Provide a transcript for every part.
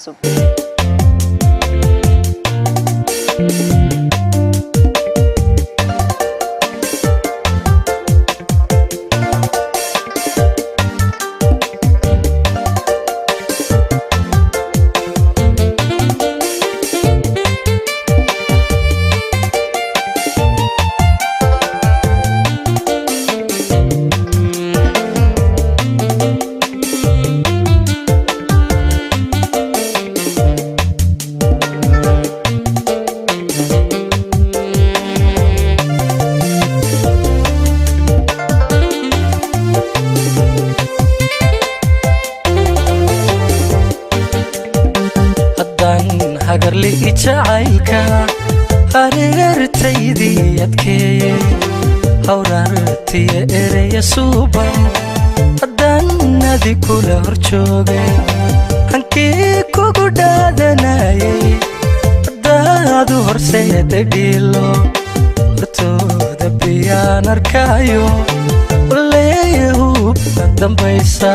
Cusub. Haddaan hagarli jacaylka hareertaydii adkeeye, hawraartiya ereya suuban haddaan adi kula hor joogay, hankii kugu dhaadanayay haddaadu horseeda dhiilo, hortooda biyaan arkaayo waleehubka dambaysa.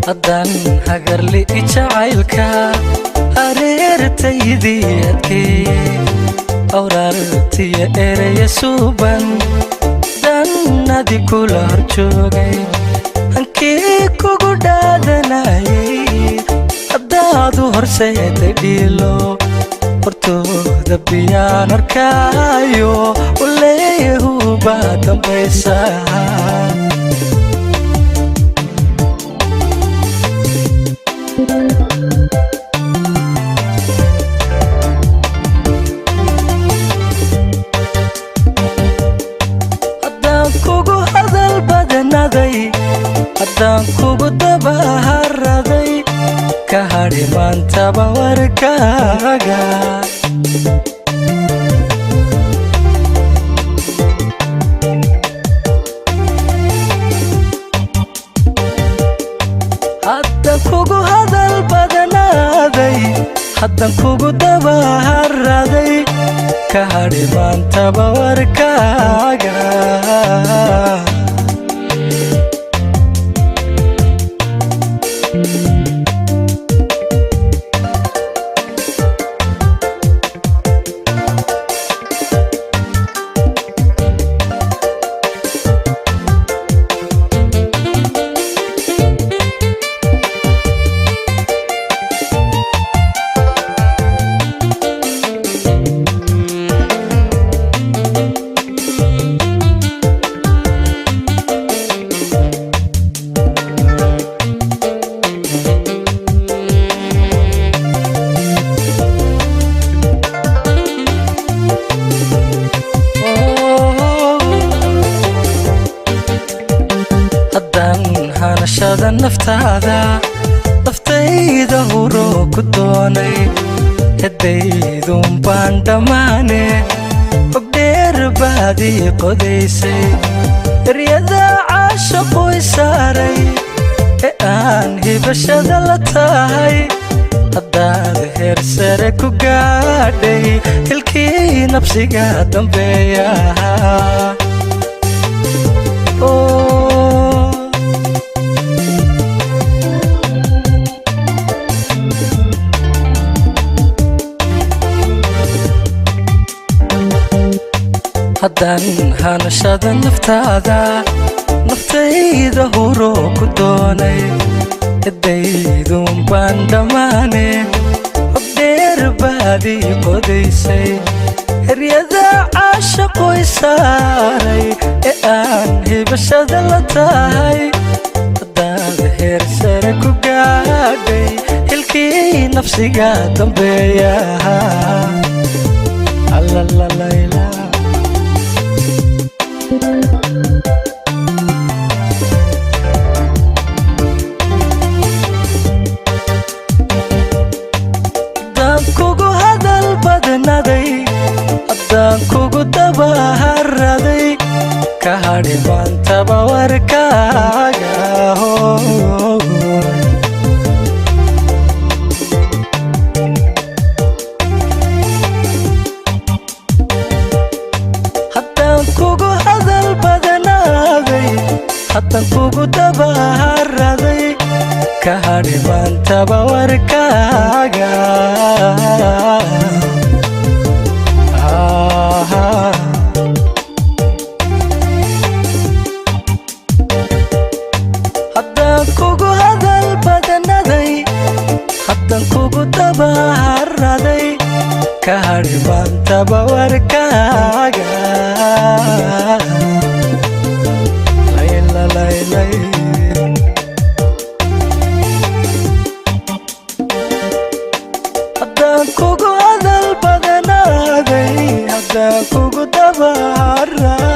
Haddaan hagarli jacaylka hareertaydii adkeeye, awraartiya ereya suuban dan adi kula hor joogay, hankii kugu dhaadanayay haddaadu horseeda dhiilo, hortooda biyaan arkaayo waleehubaa dambaysa. Haddaan kugu hadal badanaday, haddaan kugu dabaharaday, ka hadhi maantaba warkaaga. Haddaan kugu hadal badanaaday, haddaan kugu dabaharaday, ka hadhi maantaba warkaaga. Haddaan hanashada naftaada naftayda huro ku doonay, hedaydun baan dhammaane, hogdheer baad ii qodaysay, eryada caashaqoy saaray ee aan hibashada la tahay, haddaad heer sare ku gaadhay, hilkii nabsiga dambeeya. Oh. Haddaan hanashada naftaada naftayda huro ku doonay, hedaydun baan dhammaane, hogdheer baad ii qodaysay, heryada caashaqoy saaray ee aan hibashada la tahay, haddaad heer sare ku gaadhay, hilkii nafsiga dambeeya. Alalalayla. Haddaan kugu hadal badnaday, haddaan kugu dabaharaday, ka hadhi maantaba warkaaga. Haddaan kugu dabaharaday, ka hadhi maantaba warkaaga. Haddaan kugu hadal badanaday, haddaan kugu dabaharaday, ka hadhi maantaba warkaaga. Layla, laylay. Haddaan kugu hadal badanaaday, haddaan kugu dabaharaday.